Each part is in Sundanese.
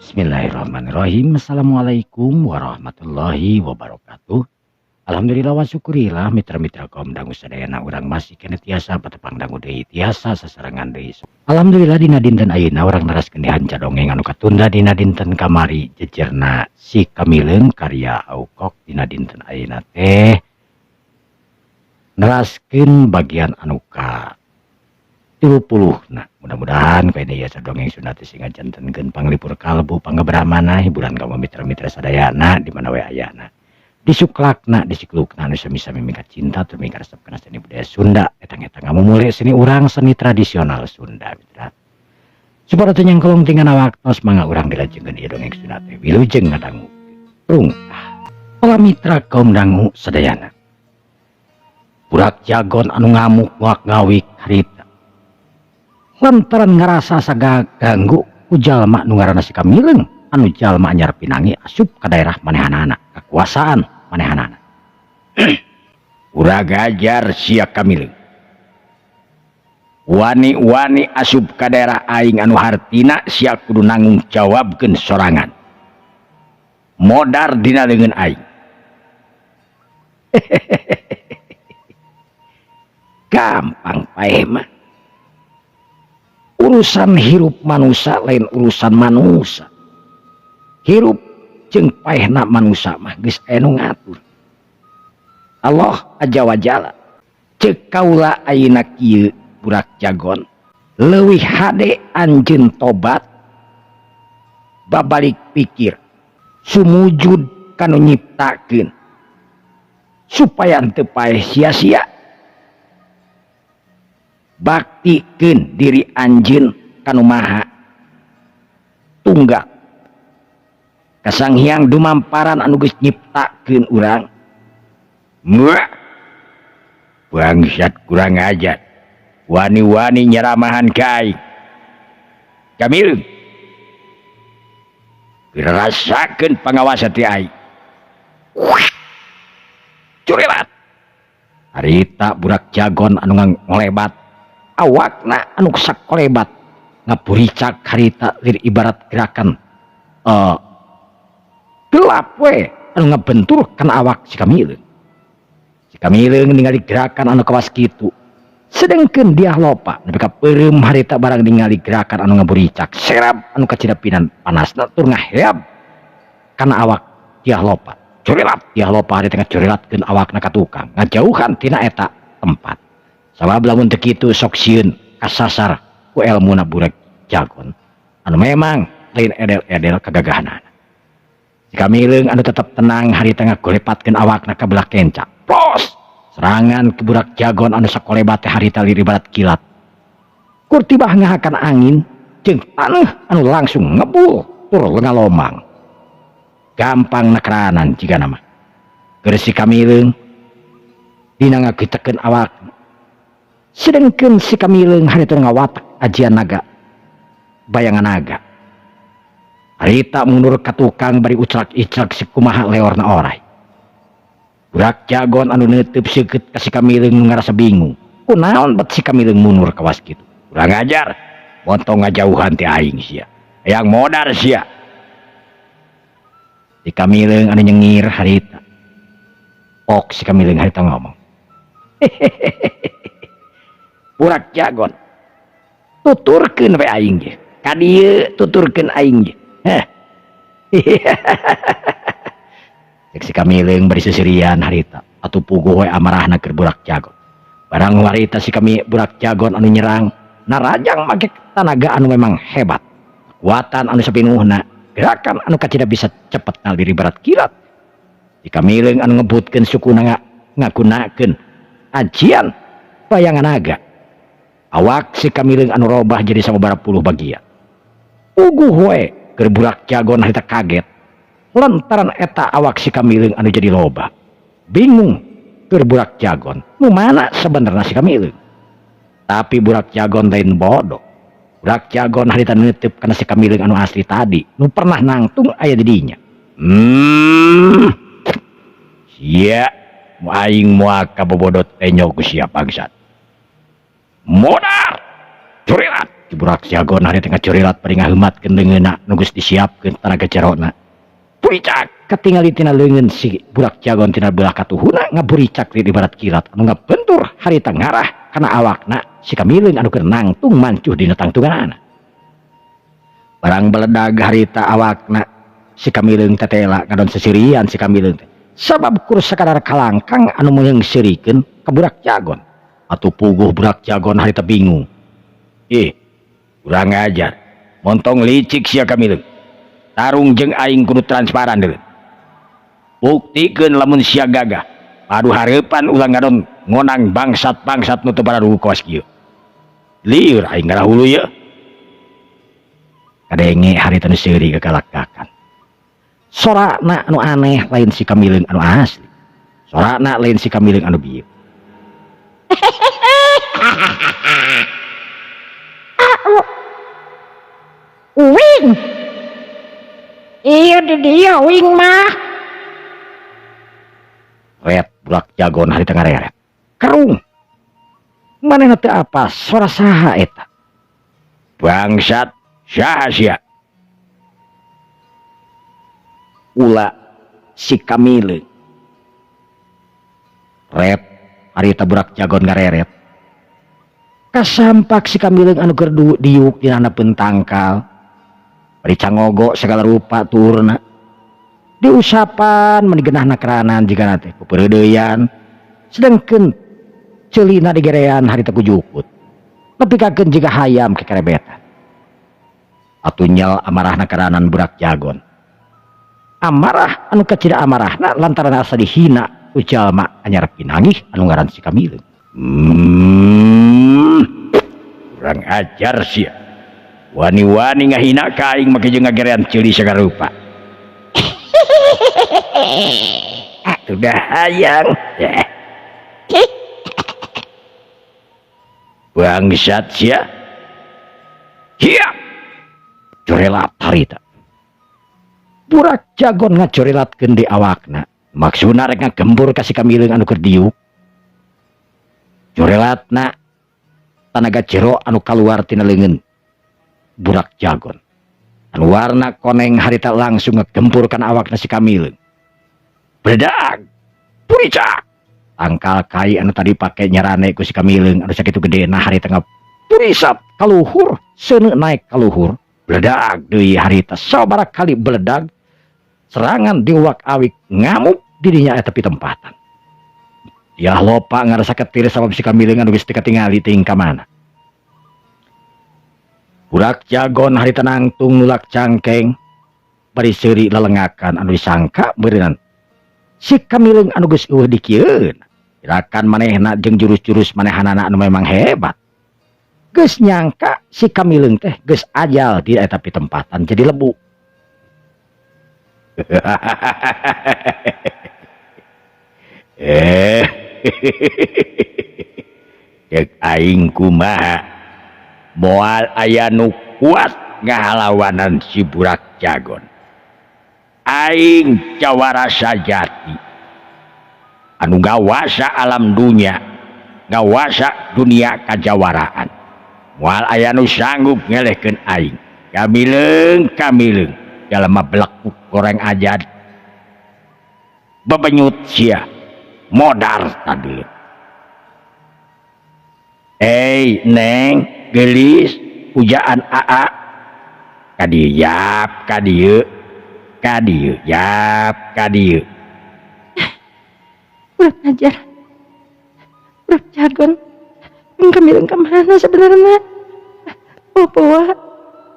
Bismillahirrahmanirrahim. Assalamualaikum warahmatullahi wabarakatuh. Alhamdulillah wa syukurillah, mitra-mitra kaum dangu sadayana, urang masih keneh tiasa patepang dangu deui, tiasa sasarengan deui. Alhamdulillah, dina dinten ayeuna urang neraskeun di hanca dongeng anu katunda dina dinten kamari, Jejerna Si Kamileung karya Aukok. Dina dinten ayeuna teh neraskeun bagian anu ka 30. Nah, mudah-mudahan kayaknya ya dongeng Sunda teh sing ngajantenkeun panglipur kalbu, pangabramana, hiburan kamu mitra-mitra sadayana di mana we ayana, disuklakna, disiklukna, anu sami-sami mika cinta tur mika resep kana seni budaya Sunda, etang-etang ngamumule seni urang, seni tradisional Sunda. Mitra, supaya teu nyangkolong tinggal waktos, mangga urang dilajengkeun ieu dongeng Sunda teh. Wilujeng ngadangu. Rungkah para mitra kaum dangu sadayana, burak jagon anu ngamuk nguak ngawik harita lantaran ngerasa saganggu ku jalma nu ngaranna si Kamileung, anu jalma anyar pinangi asup ka daerah manehanana, kekuasaan manehanana. Urang ajar sia, Kamileung. Wani-wani asup ka daerah aing, anu hartina sia kudu nanggung jawabkeun sorangan. Modar dina leungeun aing. Gampang paeh mah. Urusan hirup manusia lain urusan manusia. Hirup jeung paehna manusia mah geus aya nu ngatur, Allah aja wajala. Cek kaula ayeuna kieu, burak jagon, leuwih hade anjeun tobat, babalik pikir, sumujud kanu nyiptakeun, supaya teu paeh sia-sia. Baktikeun diri anjeun kanu maha tunggal, ka Sang Hyang Dumamparan anu geus nyiptakeun urang. Muah. Bangsat, kurang ajar. Wani-wani nyeramahan ka aing. Kamileung. Rasakeun pangawasa ti aing. Curilat. Harita burak jagon anu ngolebat, awakna anu sakolebat ngaburicak harita lir ibarat gerakan gelap we anu ngabentur kana awak si Kamileung. Si Kamileung ningali gerakan anu kawas kitu, sedengkeun dia lopa nepi ka peureum harita barang ningali gerakan anu ngaburicak, serab anu kacidapinan panasna tur ngaheab kana awak dia lopa. Curilat, dia lopa harita ngacurilatkeun awakna ka tukang, ngajauhan tina eta tempat, sabab lamun teu kitu sok sieun kasasar ku elmuna budak jagon anu memang lain edel-edel kagagahanana. Si Kamileung anu tetep tenang harita ngagolepatkeun awakna ka belah kenca. Plos! Serangan ke burak jagon anu sakolebat teh harita lir ibarat kilat. Kurtibah ngahakan angin jeung taneuh anu langsung ngebul tur ngalomang. Gampang nakeranan jiga nama. Keur si Kamileung dina ngagitekeun awak. Sedengkeun si Kamileung harita ngawatak ajian naga, bayangan naga. Harita mundur ka tukang bari ucrak-icrak sikumaha leorna oray. Burak jagon anu neuteub seukeut ka si Kamileung ngarasa bingung. Kunaon bet si Kamileung mundur kawas kitu? Kurang ajar. Montong ngajauhan ti aing sia. Hayang modar sia. Si Kamileung anu nyengir harita. Ok, si Kamileung harita ngomong. Burak jagon. Tuturkeun we aing ge. Ka dieu tuturkeun aing ge. Heh. Cek si Kamileung bari seserian harita. Atuh puguh we amarahna keur burak jagon. Barang harita si kami burak jagon anu nyerang narajang make tanaga anu memang hebat. Kekuatan anu sapinuhna, gerakan anu kacida bisa cepet ngalir ibarat kilat. Si Kamileung anu ngebutkeun sukuna ngagunakeun ajian bayangan naga. Awak si Kamileung anu robah jadi sababaraha puluh bagian. Puguh we keur burak jagon harita kaget lantaran eta awak si Kamileung anu jadi loba. Bingung keur burak jagon, nu mana sebenarnya si Kamileung? Tapi burak jagon lain bodoh. Burak jagon harita neuteub kana si Kamileung anu asli tadi, nu pernah nangtung aya di dinya. Sia, mu aing moal kabobodot tenyo ku sia, bangsat. Modar. Curilat. Ki Burak Jagon harita ngacurilat bari ngaheumatkeun leungeunna nu geus disiapkeun tanaga jerona. Buricak katingali tina leungeun si Burak Jagon tina belah katuhuna ngaburicak di ibarat kilat anu ngabentur harita ngarah kana awakna si Kamileung anu keur nangtung mancuh dina tangtunganana. Barang beledag harita awakna si Kamileung tetela ngadon sesirian si Kamileung teh. Sabab kur sakadar kalangkang anu meungseurikeun ka Burak Jagon. Atuh puguh Burak Jagon harita bingung. Ih, kurang ajar. Montong licik sia Kamileung. Tarung jeung aing kudu transparan deui. Buktikeun lamun sia gagah. Padu hareupan ulah ngadon ngonang bangsat-bangsat nu teu bararugu kawas kieu. Lieur aing ngarahulu ieu. Kadenge harita nu seuri gagalakakan. Sorana anu aneh lain si Kamileung anu asli. Sorana lain si Kamileung anu bieu. Uing. Iya di dia uing mah. Ret Burak Jagon harita ngareret. Kerung. Manehna teu apa sora saha eta? Bangsat saha sia? Ula si Kamileung. Ret harita Burak Jagon ngareret. Kasampak si Kamileung anu keur diuk dina handapeun tangkal. Bari cangogo segala rupa turna. Diusapan meni genahna keranan jigana teh pepereudeuyan. Sedengkeun ceulina digerean harita ku jukut. Nepikakeun jiga hayam kekerebetan. Atuh nyel amarahna keranan Burak Jagon. Amarah anu kacida amarahna lantaran asa dihina ku jalma anyar pinanggih anu ngaran si Kamileung. Kurang ajar sia. Wani-wani ngahina ka aing make jeung ngagerean ceuli sagala rupa. Atuh dah hayang. Bangsat sia. Hiya. Corelat harita. Burak Jagon ngacorelatkeun di awakna. Maksudna rek ngagembur ka si Kamileung anu keur diuk. Corelatna tanaga jero anu kaluar tina leungeun Burak Jagon. Anu warna koneng harita langsung ngegempur kana awakna si Kamileung. Bledag, puricak. Tangkal kai anu tadi pake nyarane ku si Kamileung anu sakitu gedena harita ngapurisap kaluhur, seuneu naik kaluhur. Bledag deui harita sabaraha kali bledag. Serangan diwak-awik ngamuk dirinya eta pitempatan. Diah lopa ngarasa ketir sabab si Kamileung anu geus teu katingali teuing ka mana. Burak Jagon harita nangtung nulak cangkeng bari seuri lelengakan anu disangka beureunan si Kamileung anu geus eueuh dikieun. Gerakan manehna jeung jurus-jurus manehanana anu memang hebat. Geus nyangka si Kamileung teh geus ajal di eta pitempatan jadi lebu. Cek aing kumaha moal aya nu kuat ngahalawanan si Burak Jagon. Aing jawara sajati anu ngawasa alam dunya, ngawasa dunia kajawaraan. Moal aya nu sanggup ngelehkeun aing. Kamileung, kamileung jalma belekuk goreng ajad. Bebenyut sia modar tadi. Neng gelis pujaan aa kadieu yap kadieu kadieu yap kadieu. Kurang ajar, kurang jagon. Kamileung kemana sebenarnya? Bapak,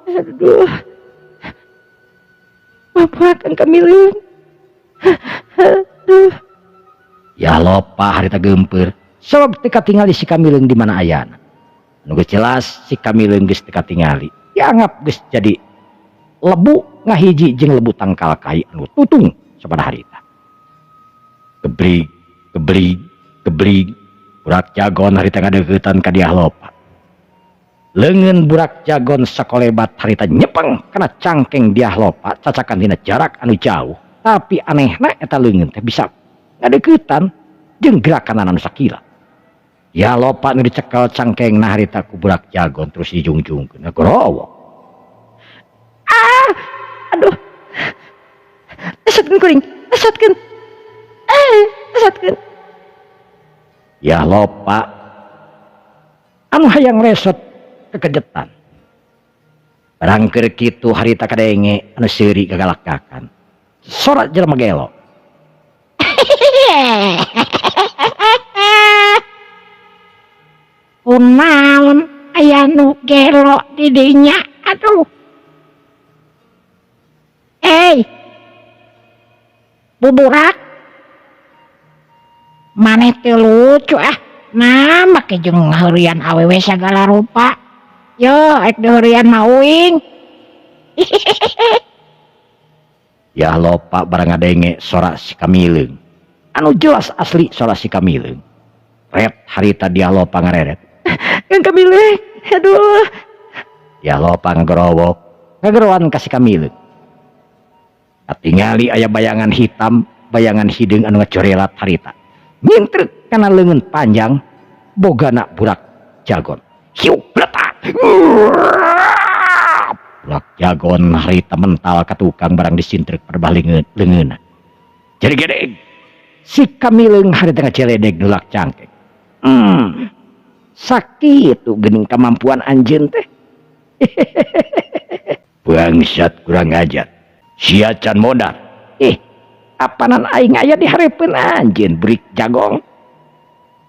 aduh, bapak kan Kamileung. Aduh. Ya lopa harita gempeur. Sabab teu katingali si Kamileung di mana ayana. Anu geus jelas si Kamileung geus teu katingali. Dianggap geus jadi lebu ngahiji jeung lebu tangkal kai anu tutung sabada harita. Gebrig, gebrig, gebrig. Burak Jagon harita ngadeuketan ka Diah Lopa. Leungeun Burak Jagon sakolebat harita nyepeng kana cangkeng Diah Lopa cacakan dina jarak anu jauh. Tapi anehna eta leungeun teh bisa ngadeuketan jeung gerakan anu sakila. Ya lopa nu dicekel cangkengna harita ku Burak Jagon terus dijungjungkeun ngagorowok. Ah, aduh. Lesotkeun kuring, lesotkeun. Lesotkeun. Ya lopa anu hayang lesot kekejetan. Barang keur kitu harita kadenge anu seuri gagalakakan. Sora jelema gelo. Kunaon aya nu gelo di dinya aduh. Hey, buburak. Maneh teh lucu ah. Nah, make jeung ngaheureuyan awewe sagala rupa. Yo, ek diheureuyan mah uing. Ya lopa barang ngadenge sora si Kamileung. Anu jelas asli sora si Kamileung. Ret harita dia lopa ngareret. Kang Kamileung, aduh. Ya lopa ngagerowok, ngageroan ka si Kamileung. Katingali aya bayangan hitam, bayangan hideung anu ngacorelat harita. Nyintrek kana leungeun panjang bogana Burak Jagon. Hiu bletak. Burak Jagon harita mental ka tukang barang disintrek perbah leungeunna. Jadi gedeg. Si Kamileung harita ngaceledeg nulak cangkeng. Sakitu geuning kamampuan anjeun teh. Bangsat kurang ajar. Sia can modar. Apanan aing aya di hareupeun anjeun burik jagong.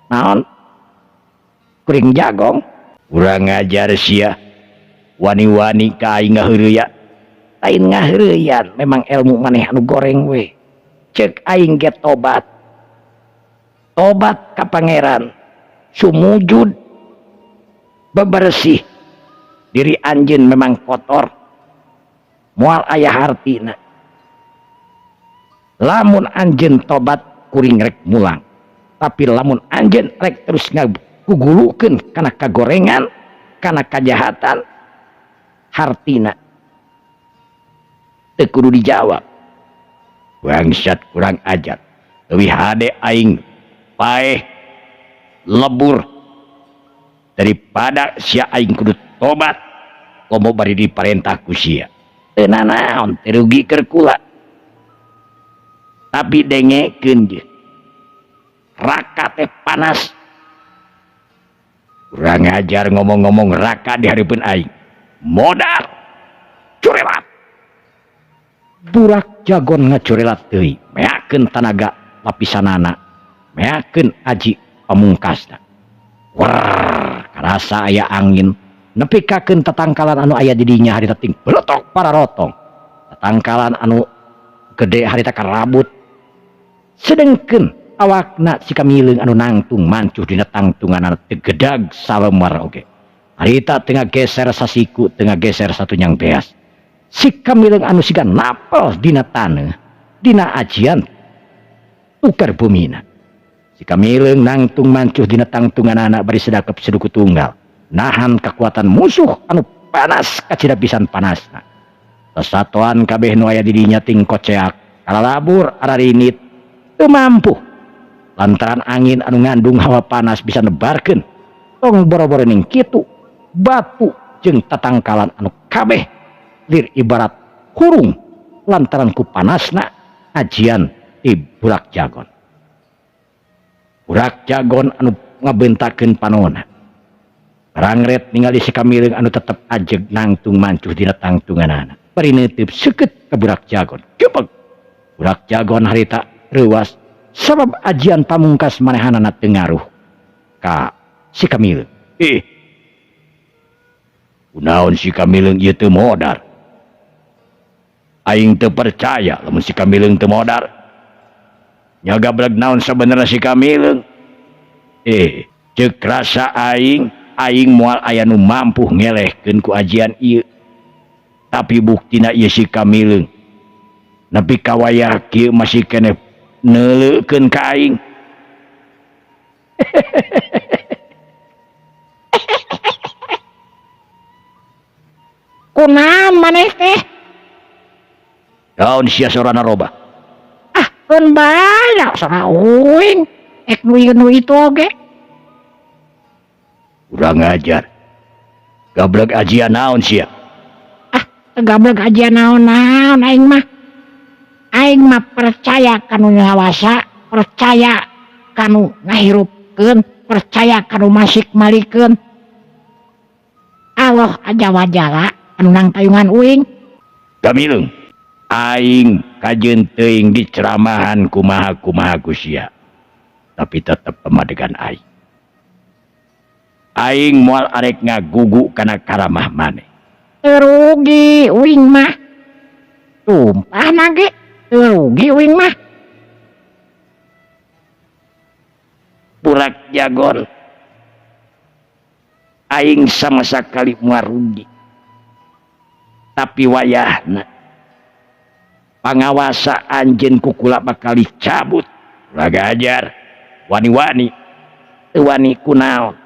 Naon? Kuring jagong. Kurang ajar sia. Wani-wani ka aing ngaheureuyan. Lain ngaheureuyan, memang ilmu maneh anu goreng we. Ceuk aing ge tobat. Tobat ka pangeran. Sumujud bebersih. Diri anjeun memang kotor. Moal aya hartina. Lamun anjeun tobat kuring rek mulang. Tapi lamun anjeun rek terus ngagugulukeun kana kagorengan, kana kajahatan, hartina teu kudu dijawab. Bangsat kurang ajar. Leuwih hade aing paeh lebur daripada sia aing kudu tobat komo bari diparentah ku sia. Teu nanaon teu rugi keur kula. Tapi dengekeun je. Raka teh panas. Kurang ajar ngomong-ngomong raka di hareupeun aing. Modal curelat. Burak Jagon ngacurelat deui, meakeun tanaga lapisanana, meakeun aji pamungkasna. Wrrr, karasa aya angin nepikakeun tatangkalan anu aya di dinya harita ting beletok pararotong. Tatangkalan anu gede harita karabut. Sedengkeun awakna si Kamileung anu nangtung mancuh dina tangtunganana teu gedag salemar oge. Harita tengah geser sasiku, tengah geser satunyang beas. Si Kamileung anu siga napel dina taneuh, dina ajian tukar bumina. Si Kamileung nangtung mancuh dina tangtunganana bari sedakep seduku tunggal. Nahan kekuatan musuh anu panas kacida pisan panasna. Sasatoan kabeh nu aya di dinya ting koceak, kalalabur ararinit, teu mampu. Lantaran angin anu ngandung hawa panas bisa nebarkeun tong boro-boro ning kitu batu jeung tatangkalan anu kabeh lir ibarat hurung lantaran ku panasna ajian ti Burak Jagon. Burak Jagon anu ngabentakeun panona. Rangret ningali si Kamileung anu tetep ajeg nangtung mancuh dina tangtunganana. Bari neuteub seukeut ka Burak Jagon. Gebeg. Burak Jagon harita reuwas sabab ajian pamungkas manehanana teu ngaruh ka si Kamileung. Kunaon si Kamileung ieu teu modar? Aing teu percaya lamun si Kamileung teu modar. Nyagabreg naon sabenerna si Kamileung? Ceuk rasa aing, aing moal aya nu mampu ngelehkeun ku ajian ieu. Tapi buktina ieu si Kamileung nepi ka wayah kieu masih keneh neuleukeun ka aing. Kunaon maneh teh? Daun sia sorana robah. Ah, keun bae sora uing. Ek nu ieu nu itu oge. Kurang ajar. Gablek ajian naon sia? Ah, gablek ajian naon-naon aing mah. Aing mah percaya kanu ngawasa, percaya kanu ngahirupkeun, percaya kanu masik malikeun. Allah aja wajala anu nang tayungan uing. Gamileung, aing kajeun teuing diceramahan kumaha-kumaha ku sia. Tapi tetep pamadegan aing. Aing moal arek ngagugu kana karamah maneh. Teu rugi uing mah. Sumpah nage, teu rugi uing mah. Burak Jagon, aing sama sakali moal rugi. Tapi wayahna pangawasa anjeun ku kula bakal dicabut. Ulah gajar, wani-wani, teu wani kunaon.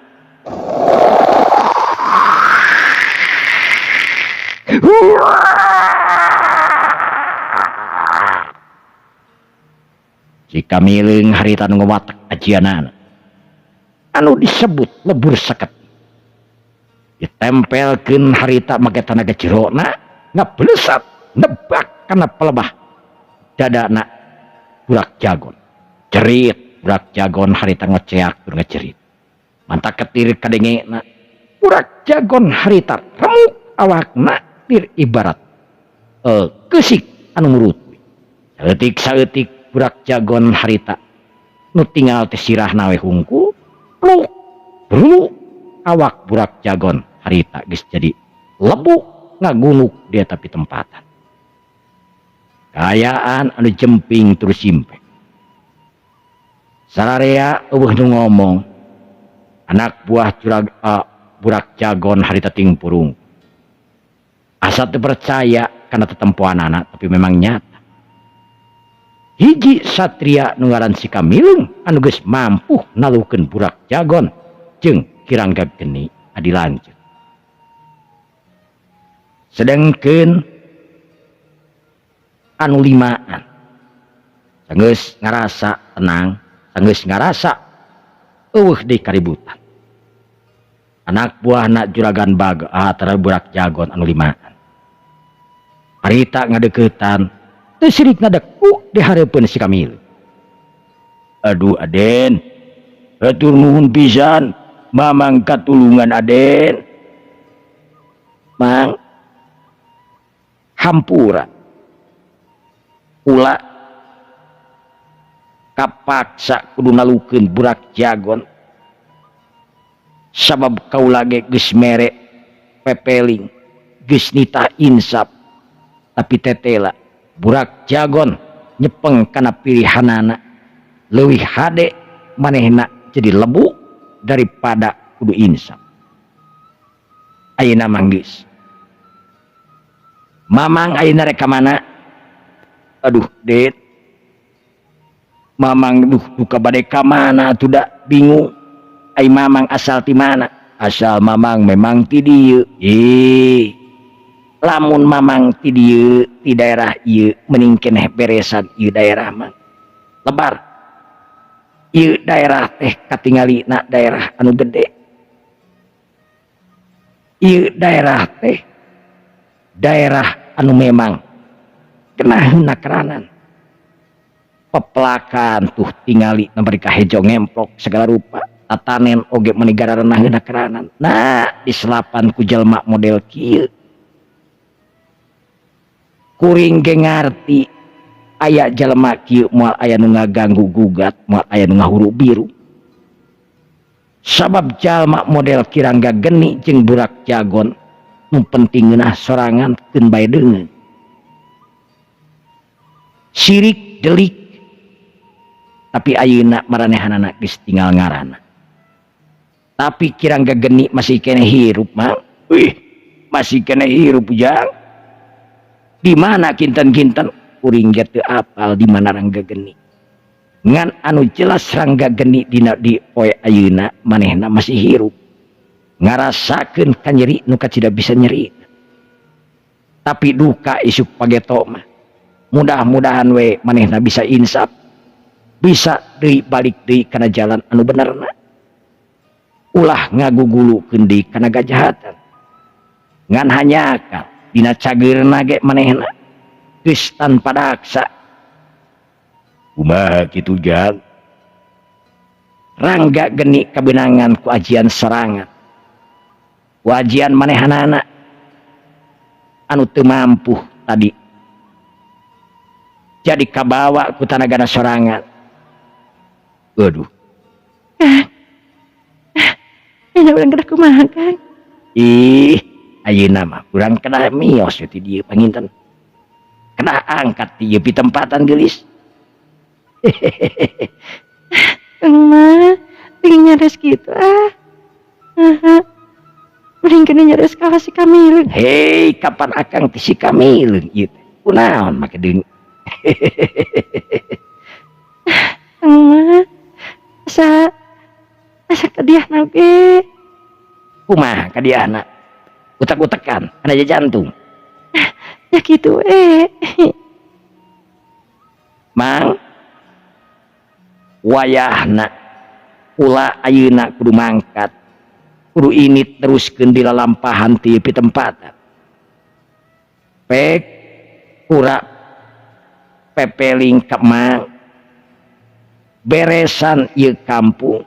Si Kamileung harita nu ngawatek ajianana anu disebut lebur seket. Ditempelkeun harita make tanaga jerona ngablesat nebak kana pelebah dadana Burak Jagon. Jerit Burak Jagon harita ngoceak tur ngecerit. Mantak ketir kadengena Burak Jagon harita remuk awakna tir ibarat keusik anu murutuy. Saeutik-saeutik Burak Jagon harita nu tinggal teh sirahna we hungkul pluk bruluk awak Burak Jagon harita geus jadi lebuk ngagunuk dia tapi tempatan. Kaayaan anu jemping terus simpe. Sararea eueuh nu ngomong anak buah curag Burak Jagon harita tingpurung. Asa teu percaya kana tetempoanana tapi memang nyata. Hiji satria nu ngaran si Kamileung anu geus mampu naluhkeun Burak Jagon jeung Ki Rangga Geni adi lanceuk. Sedengkeun anu limaan sanggeus ngarasa tenang, sanggeus ngarasa eueuh deui kaributan. Anak buahna Juragan Baga antara Burak Jagon anu limaan. Harita ngadeuketan teu sirik ngadeku di hareupeun si Kamileung. Aduh Aden, hatur nuhun pisan, mamang katulungan Aden. Mang hampura kula kapaksa kudu nalukeun Burak Jagon sabab kaula ge geus mere pepeling geus nitah insaf tapi tetela Burak Jagon nyepeng kana pilihanana leuwih hade manehna jadi lebu daripada kudu insaf. Ayeuna mah geus Mamang ayeuna rek ka mana? Aduh, Det. Mamang duh duka bade ka mana atuh da bingung. Ai mamang asal ti mana? Asal mamang memang ti dieu. Ih. Lamun mamang ti dieu ti daerah ieu mending keneh beresan ieu daerah mah. Lebar. Ieu daerah teh katingalina daerah anu gede. Ieu daerah teh daerah anu memang kenaheuna keranan. Pepelakan tuh tingali mereka hejo ngemplok segala rupa. Tatanen oge meuni gararenaheuna keranan. Nah, di selapan ku jelema model kieu. Kuring ge ngarti aya jelema kieu moal aya nu ngaganggu gugat, moal aya nu ngahuru biru. Sabab jalma model Ki Rangga Geni jeung Burak Jagon nu penting ngeunah sorangan keun bae deungeun. Sirik delik tapi ayeuna maranehanana geus tinggal ngaranna. Tapi Ki Rangga Geni masih keneh hirup mah. Wih, masih keneh hirup ujang. Di mana kinten-kinten kuring ge teu apal di mana Rangga Geni. Ngan anu jelas Rangga Geni dina di poe ayeuna manehna masih hirup. Ngarasakeun kanyeri nu kacida bisa nyeri. Tapi duka isuk pageto mah. Mudah-mudahan we manehna bisa insaf. Bisa deui balik deui kana jalan anu benerna. Ulah ngagugulukeun deui kana kajahatan. Ngan hanjakal dina cageurna ge manehna geus tanpa daksa. Kumaha kitu Jang? Rangga Geni kabeunangan ku ajian sorangan. Ku ajian manehanana anu teu mampuh tadi. Jadi kabawa ku tanagana sorangan. Aduh. Kang. Ayeuna urang kedah kumaha, Kang? Ih, ayeuna mah urang kedah mios ti dieu panginten. Kedah angkat ti ieu pitempatan geulis. Kang mah teuing nyares kitu ah. Aha. Mending kena nyares ka si Kamileung. Hei, kapan akang ti si Kamileung ieu teh? Kunaon make deung? Kang mah asa asa kadiahna oge. Kumaha kadiahna? Utek-utekan kana jantung. Ya kitu we. Mang, wayahna kula ayeuna kudu mangkat, kudu ini teruskeun di lalampahan ti pitempatan. Pek kura pepeling ka Mang, beresan ieu kampung,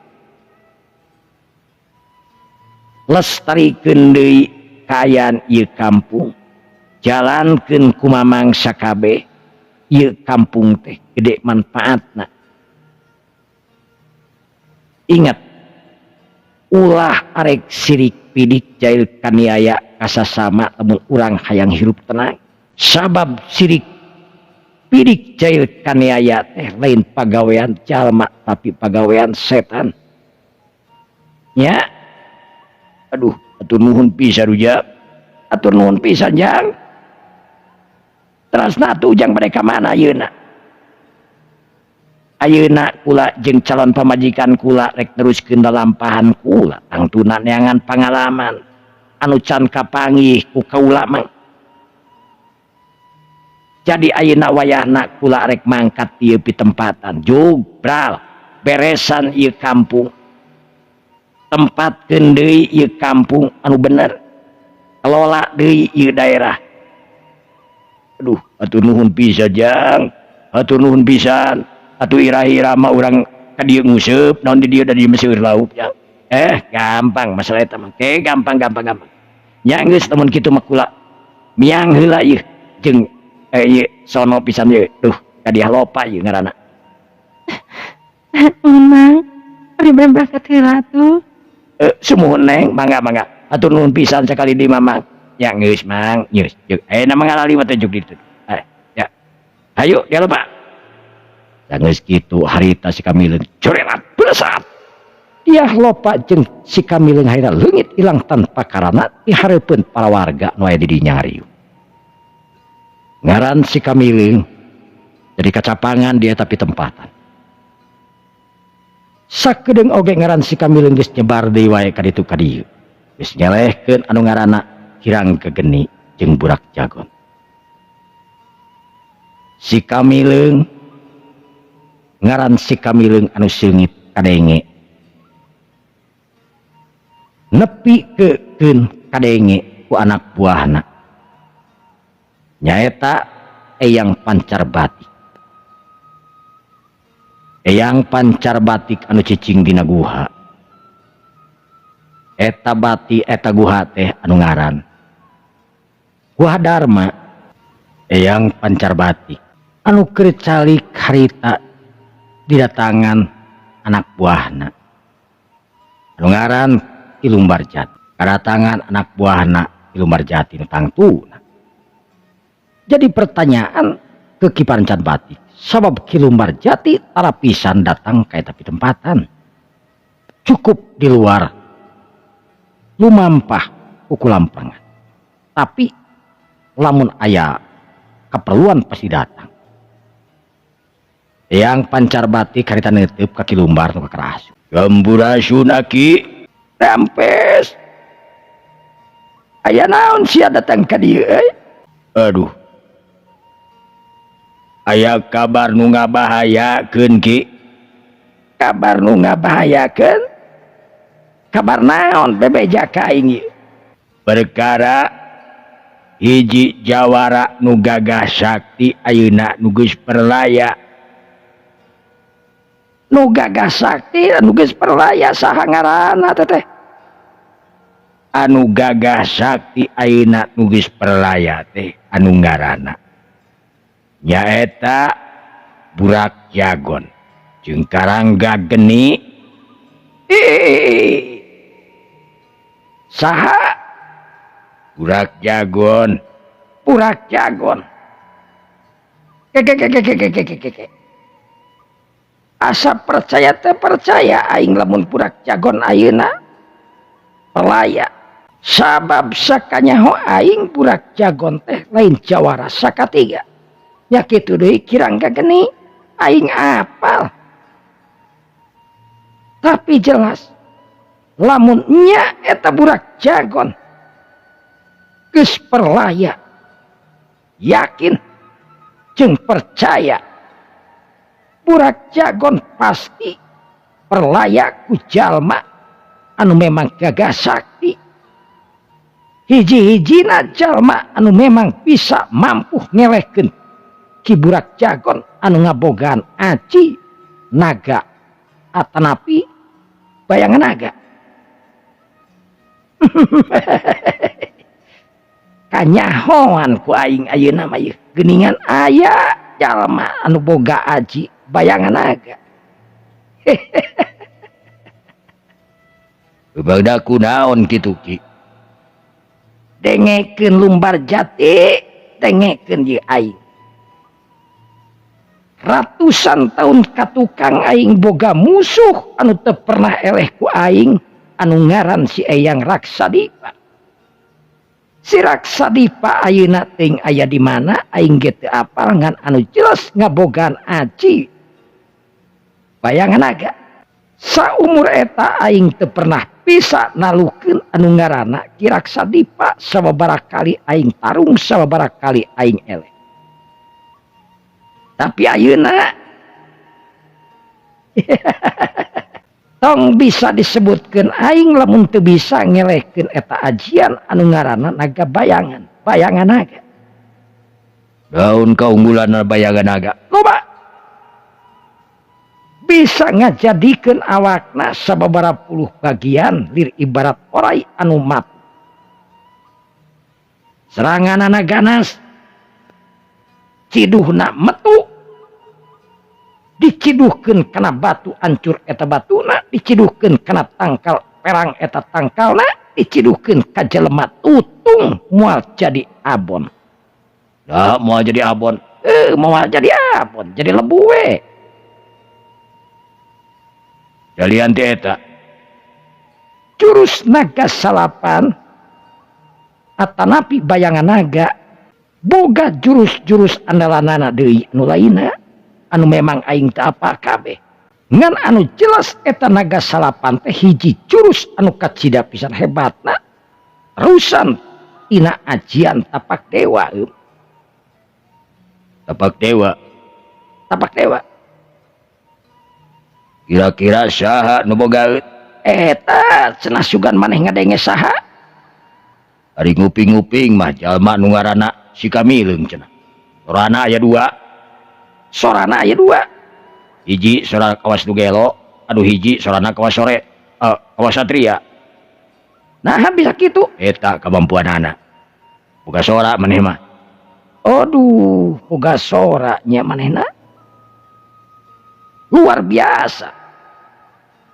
lestarikeun deui kaayaan ieu kampung, jalankeun ku Mamang sakabeh ieu kampung teh gede manfaatna. Ingat, ulah arek sirik pidik jail kaniaya kasasama lamun urang hayang hirup tenang. Sabab sirik pidik jail kaniaya teh lain pagawean jalma tapi pagawean setan. Ya. Aduh, atur nuhun pisan Ujang. Atur nuhun pisan Jang. Terasna atuh Ujang bade ka mana ayeuna? Ayeuna kula jeung calon pamajikan kula rek teruskeun lalampahan kula tangtuna neangan pangalaman anu can kapanggih ku kaula mah. Jadi ayeuna wayahna kula rek mangkat ieu pitempatan jubral beresan ieu kampung, tempatkeun deui ieu kampung anu bener, kelola deui ieu daerah. Aduh, atur nuhun pisan Jang, atur nuhun pisan. Atuh ira-ira mah urang ka dieu nguseup naon di dieu da di seueur lauk ya. Gampang masalah eta mah. Gampang gampang gampang. Nya geus lamun kitu mah kula miang heula ieu jeung ieu sono pisan ieu. Duh, ka dieu lopa ieu ngaranna. Nuhun Mang, abdi bade berangkat heula atuh. Sumuhun Neng, mangga mangga. Atur nuhun pisan sakali deui Mamang. Ya geus Mang, geus. Jeung ayeuna mah ngalali mah teh juk ditu. Ya. Hayu dia lupa. Da geus kitu harita si Kamileung corelat belesat. Dia lopa jeung si Kamileung harita leungit ilang tanpa karana di hareupeun para warga nu aya di dinya ngariung. Ngaran si Kamileung jadi kacapangan dia tapi tempatan. Sakedeung oge ngaran si Kamileung geus nyebar deui wae ka ditu ka dieu. Geus nyelehkeun anu ngaranna Hirang Kegeni jeung Burak Jagon. Si Kamileung ngaran si Kamileung anu seungit kadenge. Nepi keun kadenge ku anak buahna. Nyaeta Eyang Pancar Batik. Eyang Pancar Batik anu cicing dina guha. Eta bati eta guha teh anu ngaran Guha Dharma. Eyang Pancar Batik anu keur calik harita didatangan anak buahna anu ngaran Ki Lumbarjati. Kadatangan anak buahna Ki Lumbarjati nu tangtuna. Jadi pertanyaan ke Ki Pancar Batik, sabab Ki Lumbarjati tara pisan datang ka eta pitempatan. Cukup di luar lumampah ku lampangan. Tapi lamun aya keperluan pasti datang. Eyang Pancar Batik harita neuteub ka Ki Lumbar nu kakarasu. Sampurasun Aki, rampes. Aya naon sia datang ka dieu euy? Aduh. Aya kabar nu ngabahayakeun Ki. Kabar nu ngabahayakeun? Kabar naon bebeja ka aing ieu? Perkara hiji jawara nu gagah sakti ayeuna nu geus perlaya. Nu gagah sakti anu geus perlaya saha ngaranna teteh? Anu gagah sakti ayeuna nu geus perlaya teh anu ngaranna nyaeta Burak Jagon jeung Karangga Geni. Ih, saha? Burak Jagon. Burak Jagon. Kekekekekekekeke. Asa percaya teh percaya aing lamun Burak Jagon ayeuna perlaya. Sabab sakanyaho aing Burak Jagon teh lain jawara sakatiga. Nya kitu deui Kirangga Geni aing apal. Tapi jelas lamun nya eta Burak Jagon geus perlaya, yakin jeung percaya Burak Jagon pasti perlaya ku jalma anu memang gagah sakti. Hiji-hijina jalma anu memang bisa mampu ngelehkeun Ki Burak Jagon anu ngabogaan aji naga atanapi bayangan naga. Kanyahoan ku aing ayeuna mah ieu geuningan aya jalma anu boga aji bayangan naga. Bagda kunaon kitu Ki? Dengekeun Lumbar Jati, dengekeun ieu aing. Ratusan tahun katukang aing boga musuh anu teu pernah eleh ku aing anu ngaran si Eyang Raksadipa. Si Raksadipa ayeuna teuing aya di mana aing ge teu apal ngan anu jelas ngabogaan aji bayangan naga. Saumur eta aing teu pernah bisa nalukeun anu ngaranna Ki Raksadipa sababaraha kali aing tarung sababaraha kali aing eleh. Tapi ayeuna tong bisa disebutkeun aing lamun teu bisa ngelehkeun eta ajian anu ngaranna naga bayangan, bayangan naga. Daun kaunggulan bayangan naga. Loba. Bisa ngajadikeun awakna sababaraha puluh bagian lir ibarat orai anu mati. Seranganana ganas, ciduhna metu, diciduhkeun kana batu ancur eta batuna, diciduhkeun kana tangkal perang eta tangkalna, diciduhkeun ka jelema tutung moal jadi abon. Dah moal jadi abon. Moal jadi abon, jadi lebu we. Jalian teh eta. Jurus naga salapan atanapi bayangan naga boga jurus-jurus andalanana deui nu lainna anu memang aing teu apal kabeh. Ngan anu jelas eta naga salapan teh hiji jurus anu kacida pisan hebatna terusan tina ajian tapak dewa. Tapak dewa. Tapak dewa. Kira-kira saha nu boga eta cenah sugan maneh ngadenge saha? Ari nguping-nguping mah jalma nu ngaranna si Kamileung cenah. Sorana aya dua. Sorana aya dua. Hiji sora kawas nu gelo, anu hiji sorana kawas sore, kawas satria. Nah bisa kitu eta kamampuanana. Boga sora maneh mah. Aduh, boga sora nya manehna. Luar biasa.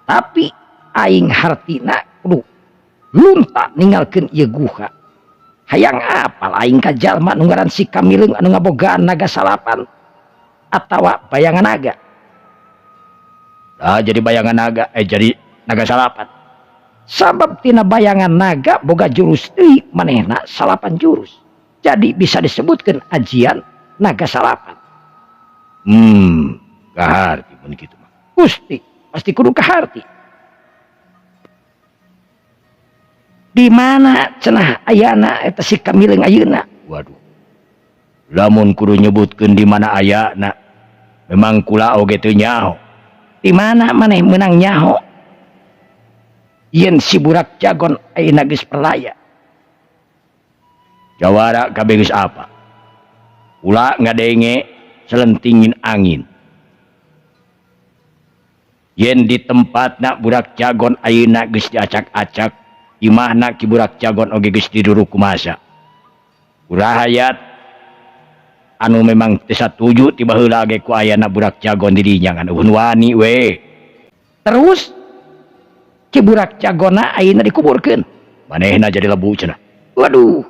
Tapi aing hartina kudu lunta ninggalkeun ieu guha. Hayang apal aing ka jalma nu ngaran si Kamileung anu ngabogaan naga salapan atawa bayangan naga. Ah, jadi bayangan naga, jadi naga salapan. Sabab tina bayangan naga boga jurus deui manehna salapan jurus. Jadi bisa disebutkeun ajian naga salapan. Kaharti mun kitu mah. Gusti, pasti kudu kaharti. Di mana cenah ayana eta si Kamileung ayeuna? Waduh. Lamun kudu nyebutkeun di mana ayana, memang kula oge teu nyaho. Di mana maneh meunang nyaho? Yen si burak jagon ayeuna geus perlaya. Jawara kabeh geus apa? Ulah ngadenge selentingin angin. Yen di tempatna burak jagon ayeuna geus diacak-acak, imahna Ki Burak Jagon oge geus diduruk kumasa. Urahayat anu memang teu satuju ti baheula ge ku ayana burak jagon di dinya ngan eueun wani we. Terus Ki Burak Jagonna ayeuna dikuburkeun. Manehna jadi lebu cenah. Waduh.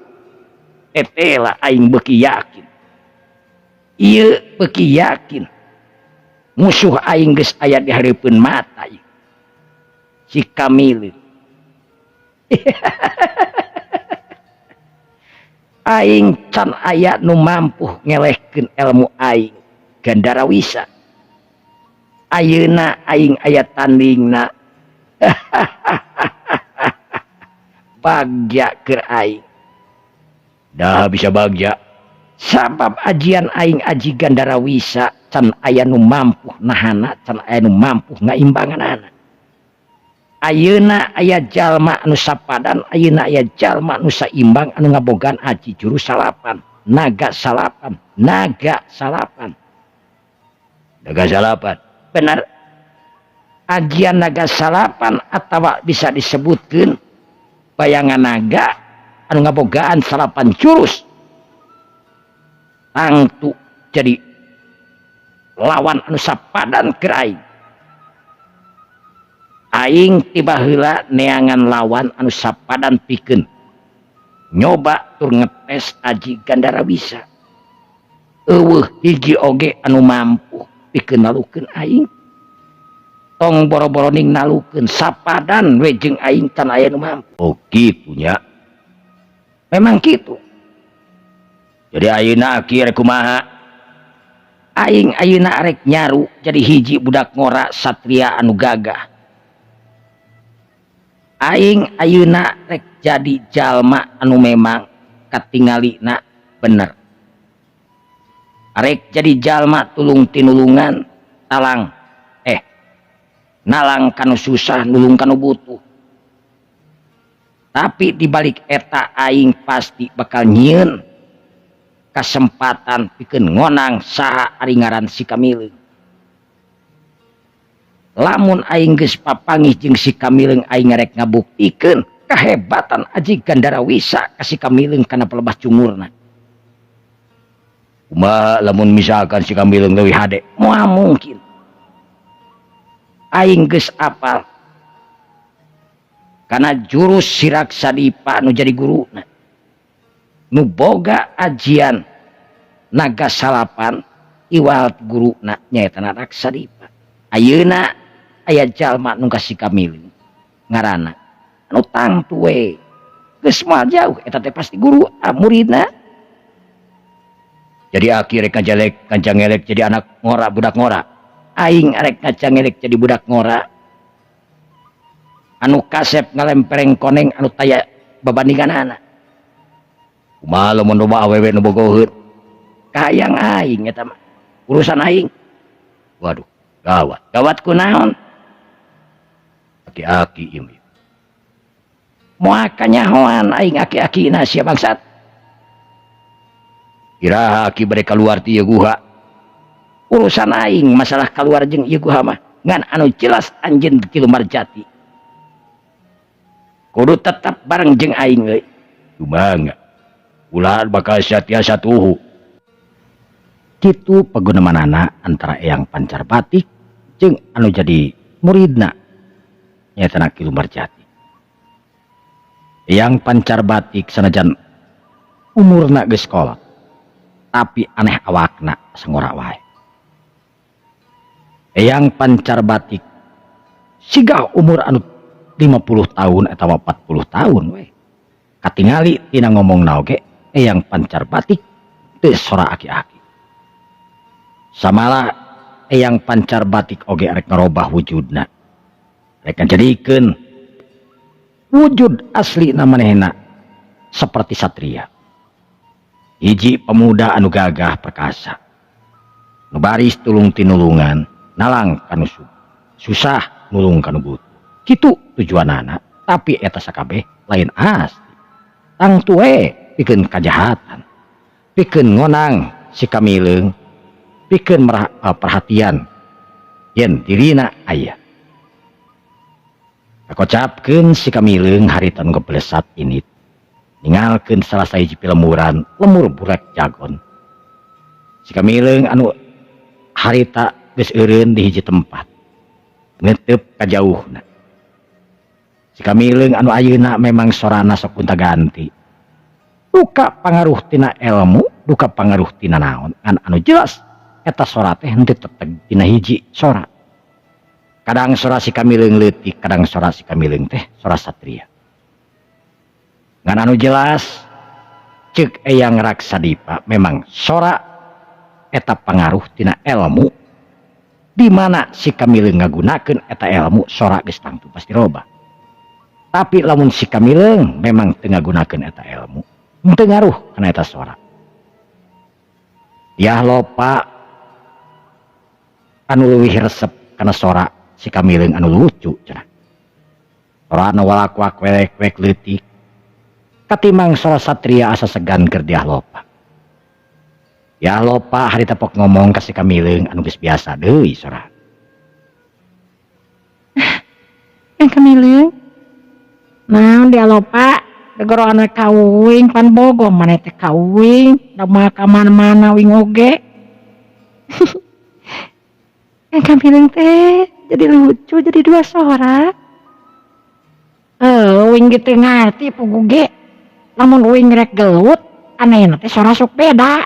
Etela aing beuki yakin. Ieu beuki yakin. Musuh aing geus aya di hareupeun mata ieu. Si Kamil. Aing can aya nu mampu ngelehkeun ilmu aing Gandara Wisa. Ayeuna aing aya tandingna. Bagja keur aing. Dah bisa bagja. Sabab ajian aing aji Gandara Wisa can aya nu mampu nahana, can aya nu mampu ngaimbanganana. Ayeuna aya jalma anu sapadan, ayeuna aya jalma anu saimbang anu ngabogaan aji jurus salapan, naga salapan, naga salapan. Naga salapan. Benar. Ajian naga salapan atawa bisa disebutkeun bayangan naga anu ngabogaan salapan jurus. Tangtu jadi lawan anu sapadan keur aing. Aing tiba heula neangan lawan anu sapadan pikeun nyoba tur ngetes aji Gandara Wisa. Eueuh hiji oge anu mampu pikeun nalukeun aing. Tong boro-boro ning nalukeun sapadan we jeung aing can aya nu mampu. Oh kitu nya. Memang kitu. Jadi ayeuna aki rek kumaha? Aing ayeuna arek nyaru jadi hiji budak ngora satria anu gagah. Aing ayeuna rek jadi jalma anu memang katingalina bener. Arek jadi jalma tulung tinulungan talang nalang kanu susah nulung kanu butuh. Tapi dibalik eta aing pasti bakal nyieun kasempatan pikeun ngonang saha ari ngaran si Kamileung. Lamun aing geus papanggih jeung si Kamileung aing ngarek ngabuktikeun kahebatan aji Gandara Wisa ka si Kamileung kana pelebas cungurna. Kumaha lamun misalkan si Kamileung leuwih hade? Moal mungkin. Aing geus apal kana jurus Siraksa Dipa nu jadi guruna. Nu boga ajian naga salapan iwal guruna nyaeta Raksa Dipa. Ayeuna aya jalma nu ka si Kamileung ngaranna anu tangtu we geus moal jauh eta teh pasti guru muridna. Jadi aki rek ngajalek ngajangelek jadi anak ngora budak ngora. Aing arek ngajangelek jadi budak ngora anu kasep ngalempereng koneng anu taya babandinganana. Kumaha lamun loba awewe nu bogoheun? Kahayang aing eta mah urusan aing. Waduh, gawat. Gawat kunaon? Aki-aki ieu mah. Moal kanyahoan aing aki-akina sia bangsat. Iraha aki bade kaluar ti ieu guha. Urusan aing masalah kaluar jeung ieu guha mah ngan anu jelas anjeun Ki Lumarjati. Kudu tetap bareng jeung aing euy. Kumaha? Ulah bakal satiasa tuhu. Kitu pagunemanana antara Eyang Pancar Batik jeung anu jadi muridna nyaeta Ki Lumarjati. Eyang Pancar Batik sanajan umurna geus kolot, tapi aneh awakna sangora wae. Eyang Pancar Batik siga umur anu 50 tahun atawa 40 tahun we. Katingali tina ngomongna oge Eyang Pancar Batik teu sora aki-aki. Samalah Eyang Pancar Batik oge arek ngarobah wujudna. Rek ngajadikeun wujud asli manehna seperti satria. Hiji pemuda anu gagah perkasa. Nu baris tulung tinulungan nalang kanu susah nulung kanu butuh. Kitu tujuanana. Tapi eta sakabeh lain asli. Tangtu we pikeun kajahatan. Pikeun ngonang si Kamileung, pikeun perhatian yen dirina aya. Kakocapkeun si Kamileung harita nu gebelesat ini. Ningalkeun salah sahiji pilemuran lemur burak jagon. Si Kamileung anu harita geus eureun di hiji tempat. Ngetep ka jauhna. Si Kamileung anu ayeuna memang sorana sok gonta-ganti. Duka pangaruh tina ilmu, duka pangaruh tina naon, ngan anu jelas eta sora teh henteu teteg dina hiji sora. Kadang sora si Kamileung leutik, kadang sora si Kamileung teh sora satria. Ngan anu jelas ceuk Eyang Raksadipa memang sora eta pangaruh tina ilmu di mana si Kamileung ngagunakeun eta ilmu sora geus tangtu pasti robah. Tapi lamun si Kamileung memang teu ngagunakeun eta ilmu, henteu ngaruh kana eta sora. Yah lopa anu leuwih resep kana sora si Kamileung anu lucu cenah. Sora anu walakwak welek-welek leutik katimbang sora satria asa segan keur Dyah Lopa. Dyah Lopa harita pok ngomong ka si Kamileung anu geus biasa deui sora. Yang Kamileung naon Dyah Lopa degoroan we ka uing pan bogo maneh teh ka uing da moal ka mana-mana uing oge. Yang Kamileung teh jadi lucu jadi dua sora. Uing ge teu ngarti pugu ge. Lamun uing rek gelut anehna teh sora sok beda.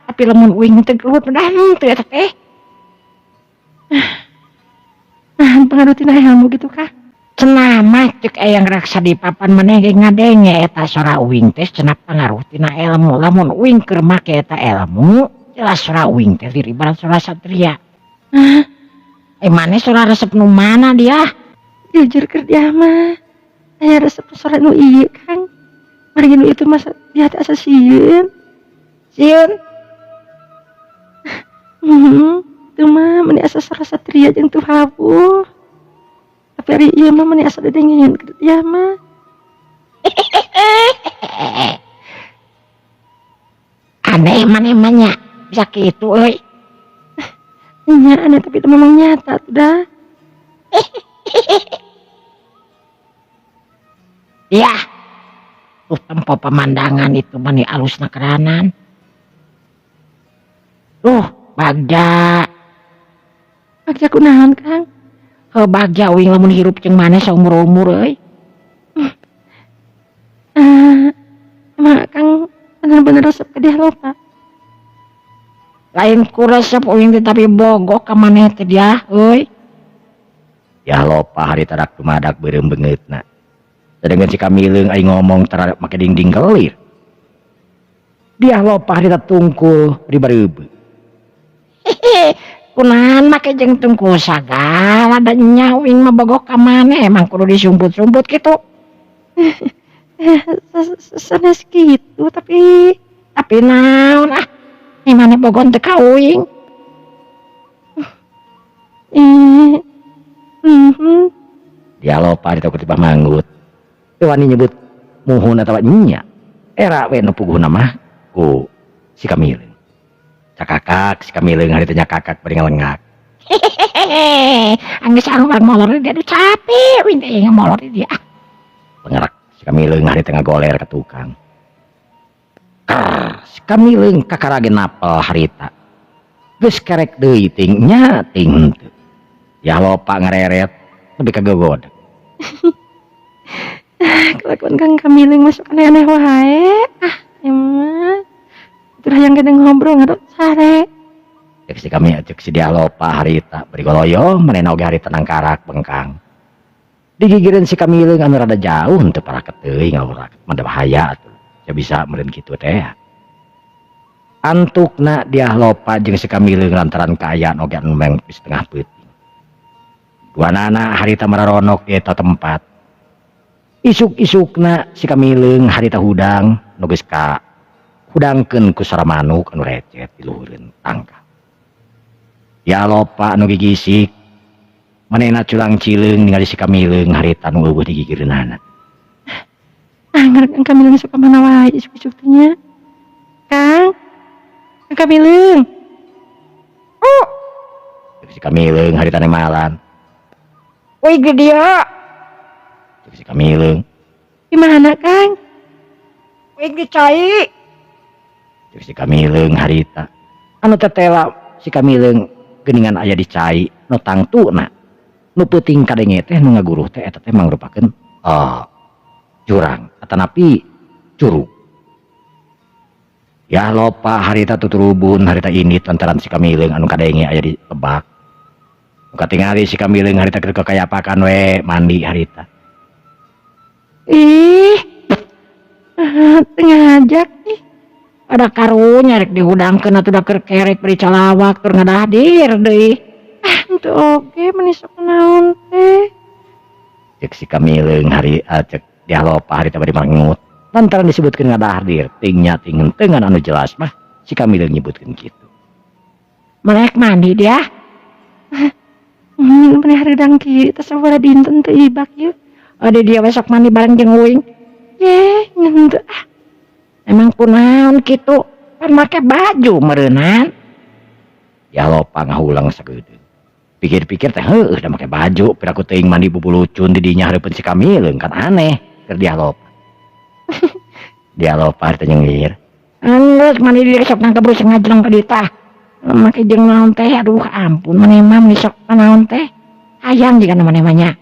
Tapi lamun uing teu gelut dah henteu eta teh. Nah, pengaruh tina ilmu gitu kah? Cenah mah ceuk Eyang Raksadipa pan maneh ge ngadenge eta sora uing teh cenah pangaruh tina ilmu. Lamun uing keur make eta ilmu, jelas sora uing teh diribaran sora satria. Maneh sora resep nu mana dia? Jujur keur dia mah aya resep sora nu ieu Kang. Margi nu itu mah dia teh asa sieun. Sieun? Teu mah meni asa sora satria jeung teu habuh. Tapi ari ieu mah meni asa dedengeun keur dia mah. Aneh maneh mah nya, bisa kitu euy. Nya aneh tapi itu memang nyata tuh dah. Ya. Tuh tempo pemandangan itu mani alusna keranan. Tuh bagja. Bagja kunaon Kang? Heuh bagja uing lamun hirup jeung maneh saumur-umur euy. Emang Kang bener-bener resep ka Dyah Lopa? Lain ku resep uing teh tapi bogoh ka maneh teh Dyah euy. Dyah Lopa harita dak dumadak beureum beungeutna. Sedengkeun si Kamileung ai ngomong tara make dingding kelir. Dyah Lopa harita tungkul riba-reubeut. Kunaon make jeung tungkul sagala da nya uing mah bogoh ka maneh emang kudu disumput-sumput kitu. Sanes kitu tapi naon ah ni maneh bogoh teu ka uing. Dyah Lopa harita kutibah manggut. Teu wani nyebut muhun atawa nya. Era we nu puguhna mah ku si Kamileung. Cakakak si Kamileung harita nya kakak bari ngalengak. Anggeus anu bareng molor dia aduh capek uing teh molor dia. Pengerak si Kamileung harita ngagoler ka tukang. Krrr, si Kamileung kakara ge napel harita. Geus kerek deui ting nya ting henteu. Dyah Lopa ngareret nepi ka gogodeg. Kelakuan Kang Kamileung masuk aneh-aneh wae. Ah, emang. Itulah yang gede ngobrol ngadot sare. Cek si kami, cek si Dyah Lopa harita bari goloyo manehna oge harita nangkarak bengkang. Digigireun si Kamileung anu rada jauh henteu paraket teuing ngawuraket mah bahaya atuh. Ya bisa meureun kitu teh. Antukna Dyah Lopa jeung si Kamileung lantaran kaayaan oge anu meng setengah peuting. Duanana harita mararonok di eta tempat. Isuk-isukna si Kamileung harita hudang nu geus ka hudangkeun ku sora manuk anu recet di luhureun tangkal. Dyah Lopa anu gigisik manehna culang cileung ningali si Kamileung harita nu eueuh digigireunana. Angger Kang Kamileung sok ka mana wae isuk-isuk teh nya. Kang. Kang Kamileung. Oh, Cek si Kamileung harita malan. Wih di dieu. Cek si Kamileung. Di mana, Kang? Wih di cai. Cek si Kamileung harita. Anu tetela si Kamileung geuningan aya di cai nu tangtuna. Nu peuting kadenge teh nu ngaguruh teh eta teh mangrupakeun jurang atanapi curug. Ya lopa harita tuturubun harita ini lantaran si Kamileung anu kadenge aya di lebak. Nu katingali si Kamileung harita keur kakayapakan we mandi harita. Ih. Ah, teu ngajak ih. Ada karunya rek dihudangkeun atuh da keur kerek bari calawak tur ngadahdir deui. Ah, henteu oge meuni sok naon teh. Cek si Kamileung hari cek Dyah Lopa harita bari mangut. Lantaran disebutkeun ngadahdir ting nya ting henteu anu jelas mah si Kamileung nyebutkeun kitu. Melek mandi dia. Meni hareudang kieu teh sabaraha dinten teu ibak ieu. Ada dia besok mandi bareng jeung uing. Ye, henteu ah. Emang kunaon kitu? Pan make baju meureunan. Dyah Lopa ngahulang sagedeung. Pikir-pikir teh heueuh da make baju piraku teuing mandi bubulucun di dinya hareupeun si Kamileung kan aneh keur Dyah Lopa. Dyah Lopa teh nyengir. Geus mandi di sok nangkebrus ngajleng ka dieu tah. Make jeung naon teh aduh ampun maneh mah meuni sok naon teh. Hayang jiga maneh mah nya.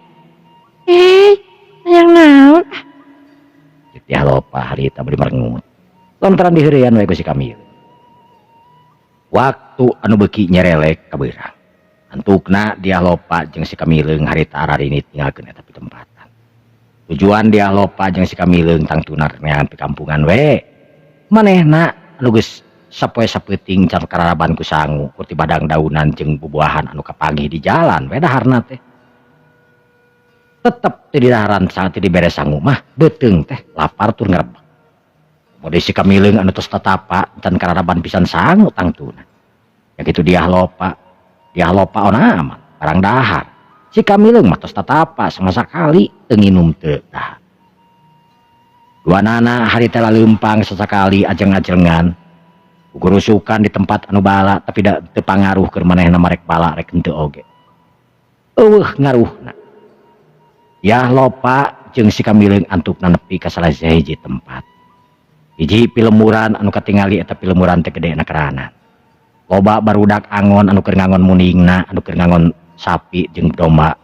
Eh, hayang naon ah. Cek Dyah Lopa harita bari merengut. Lantaran diheureyan we ku si Kamileung. Waktu anu beuki nyerelek kabeurang. Antukna Dyah Lopa jeung si Kamileung harita ararinit ninggalkeun eta pitempatan. Tujuan Dyah Lopa jeung si Kamileung tangtuna neangan pikampungan we. Manehna anu geus sapoe sapeuting can kararaban ku sangu kur ti badang daunan jeung bubuahan anu kapanggih di jalan we daharna teh. Tetep teu didaharan saat teu dibere sangu mah beuteung teh lapar tur ngrebek. Mode si Kamileung anu tos tatapa can kararaban pisan sangu tangtuna. Ya kitu Dyah Lopa. Dyah Lopa ona aman barang dahar. Si Kamileung mah tos tatapa sama sakali teu nginum teu dahar. Duanana harita laleumpang sasakali ajeng-ajengan. Gurusukan di tempat anu bala tapi da teu pangaruh keur manehna marek bala rek henteu oge. Eueuh ngaruhna. Dyah Lopa jeung si Kamileung antupna nepi ka salah sahiji tempat. Hiji pilemburan anu katingali eta pilemburan teh gede na keranan. Loba barudak angon anu keur ngangon muningna, anu keur ngangon sapi jeung domba.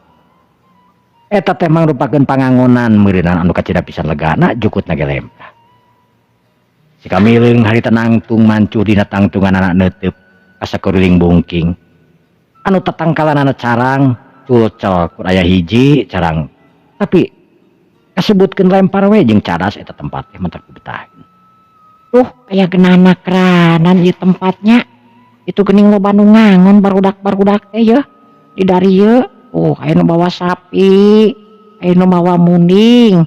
Eta teh mangrupakeun pangangonan meureunan anu kacida pisan legana jukutna ge lempah. Si Kamileung harita nangtung mancuh dina tangtunganana neuteup ka sakuriling bungking. Anu tatangkalanana carang culcel kur aya hiji carang. Tapi kasebutkeun lempar we jeung cadas eta tempat teh mentak dibetahin. Tuh aya genana keranan ieu tempatnya. Itu geuning loba nu ngangon barudak-barudak teh yeuh. Di darieu, oh aya nu mawa sapi, aya nu mawa munding,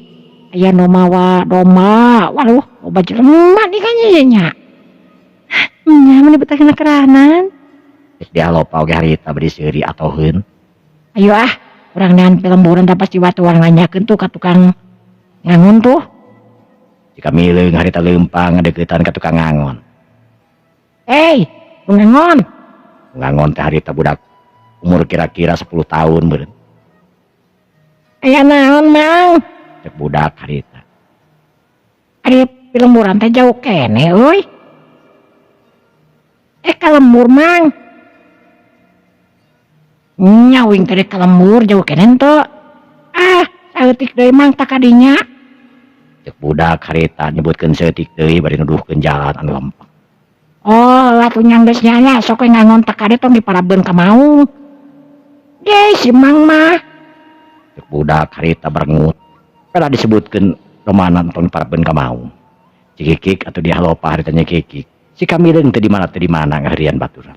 aya nu mawa domba. Waduh, loba jelema nih kan ieu nya. Nya meni betah kana keranan. Cek Dyah Lopa oge harita bari seuri atoheun. Ayo ah, urang neangan pilemburan da pasti batu urang nanyakeun tuh ka tukang ngangon tuh. Si Kamileung harita leumpang ngadeuketan ka tukang ngangon. Hei, nu ngangon. Ngangon teh harita budak umur kira-kira 10 tahun meureun. Aya naon, Mang? Cek budak harita. Ari pilemburan teh jauh keneh euy. Ka lembur, Mang. Nya uing teh ka lembur jauh keneh henteu. Ah, saeutik deui Mang tak kadinya. Cek budak harita nyebutkeun saeutik deui bari nuduhkeun jalan anu lempeng. Oh, atuh nya geus nya nya sok we ngangon tak kade tong diparabeun ka maung. Ge si Mang mah. Cek budak harita berengut. Pela disebutkeun romana tong diparabeun ka maung. Cikikik atuh Dyah Lopa harita nya kikik. Si Kamileung teu di mana teu di mana ngaherian baturan.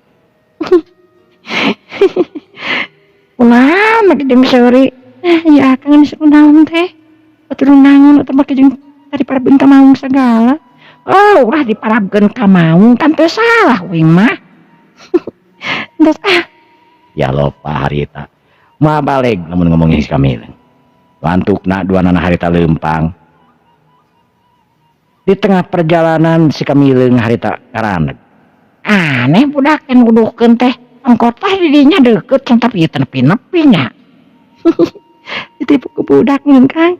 Kunaon make jeung seuri? Eh, ya akang geus kunaon teh? Batur nangon atau make jeung tadi parabkeun ka maung sagala. Oh, ulah diparabkeun ka maung kan teu salah uing mah. Entos ah. Dyah Lopa harita. Moal baleg lamun ngomongin si Kamileung. Antukna duanana harita leumpang. Di tengah perjalanan si Kamileung harita ngaraneg. Aneh budak teh nuduhkeun teh angkot tah di dinya deukeut can tapi ieu teh nepi-nepi nya. Ditipu ku budak ngeun Kang.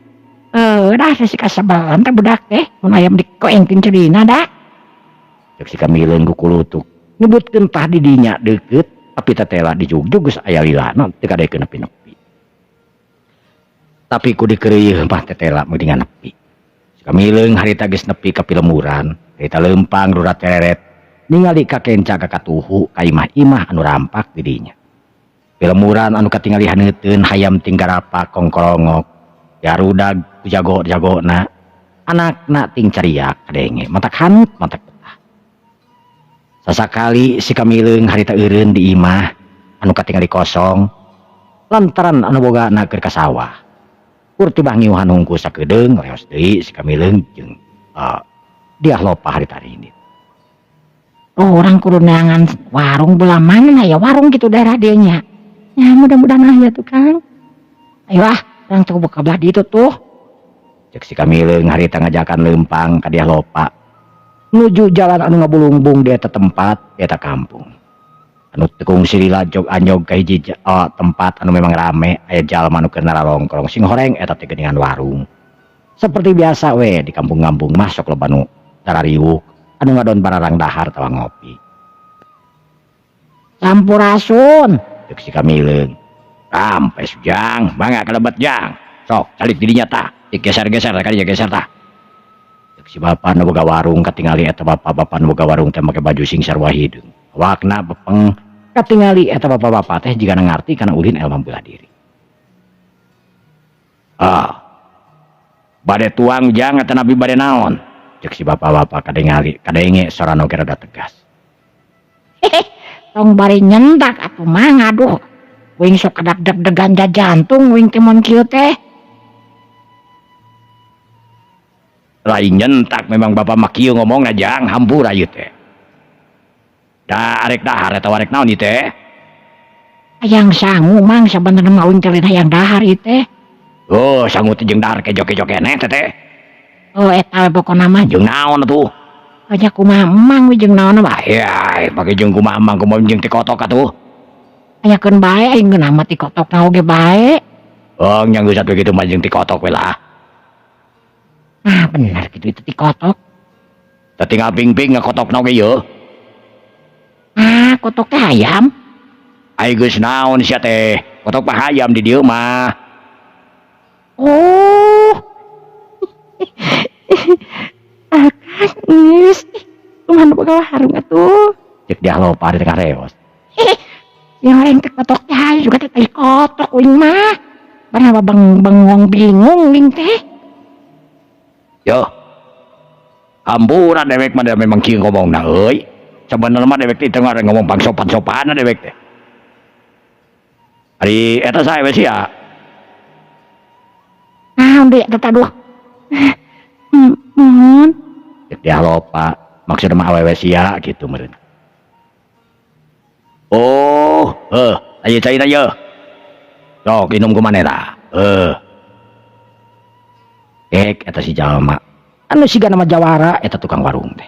Heuh dah si kasebelan teh budak teh mun ayam dikoengkeun ceurina da. Cek si Kamileung kukulutuk nyebutkeun tah di dinya deukeut tapi tetela dijugjug geus aya lilana teu kadekeun nepi-nepi. Tapi ku dikeureuyeun mah tetela meuningan nepi. Si Kamileung harita geus nepi ka pilemburan, harita leumpang rurat tereret ningali ka kenca ka katuhu ka imah-imah anu rampak di dinya. Pilemburan anu katingali haneuteun hayam tinggarapak kongkorongok, garudag ku jago-jagona, anakna ting cariak kadenge matak haneut matak betah. Sasakali si Kamileung harita eureun di imah anu katingali kosong lantaran anu bogana keur ka sawah. Kur tibah ngiuhan hungkul sakedeung leos deui si Kamileung jeung Diah Lopa harita rindit. Oh, orang kudu neangan warung belah mana ya warung gitu daerah dieu nya. Ya mudah-mudahan aya tuh Kang. Ayo ah, urang teh buka belah ditu tuh. Cek si Kamileung harita ngajakan leumpang ka Diah Lopa nuju jalan anu ngabulungbung di eta tempat di eta kampung. Anu teu kungsi lila jog anyog ka hiji tempat anu memang rame aya jalma anu keur nararongkrong sing horeng eta teh geuningan warung. Seperti biasa we di kampung-kampung mah sok loba nu tarariwuk anu ngadon bararang dahar tawa ngopi. Sampurasun. Cek si Kamileung. Rampes jang, mangga kalebet jang. Sok calik di dinya tah, digeser-geser ka dinya geser tah. Cek si bapak nu boga warung katingali eta bapak-bapak nu boga warung teh make baju sing sarua hideung. Awakna bepeng katingali eta bapak-bapak teh jigana ngarti kana ulin ilmu bela diri. Ah. Bade tuang jang eta nabi bade naon? Cek si bapak-bapak katingali kadenge sorana oge rada tegas. Tong bari nyentak atuh mah ngaduh. Wing sok kedak deg-degan jantung wing teh mun kieu teh. Lain nyentak memang bapak mah kieu ngomongna jang hampura ieu teh. Da arek dahar eta arek naon ieu teh? Hayang sangu mang sabenerna mah wing teh lain hayang dahar ieu teh. Oh, sangu teh jeung dahar kejo-kejo keneh teh teh. Oh, eta we pokona mah. Jeung naon atuh? Aya kumaha emang we jeung naon mah? Ya, pake jeung kumaha emang kumaha jeung ti kotok atuh. Ayakeun bae aing ngeunah mah ti kotok oge bae. Oh, nya geus atuh kitu mah jeung ti kotok we lah. Ah, bener kitu itu ti kotok. Teu tinggal ping-ping ngakotokna oge yeuh. Ah, kotok teh hayam. Ai geus naon sia teh? Kotok mah hayam di dieu mah. Oh. Akang geus kumaha nu boga warung atuh. Cek Diah Lopa di tengah reos. Yang lain teh kotok teh hayu juga teh tai kotok uing mah. Barang beng bengong bingung uing teh. Yo. Hampura dewek mah memang kieu ngomongna euy. Sabenerna mah dewek teh teu ngomong pangsopan-sopanna dewek teh. Ari eta sae we sia. Naon deui eta aduh. Mohon. Cek Diah Lopa maksudna mah awewe sia kitu meureun. Oh, heuh, aya caina yeuh. Sok inum ku maneh tah. Heuh. Ek eta si jalma. Anu siga nama jawara eta tukang warung teh.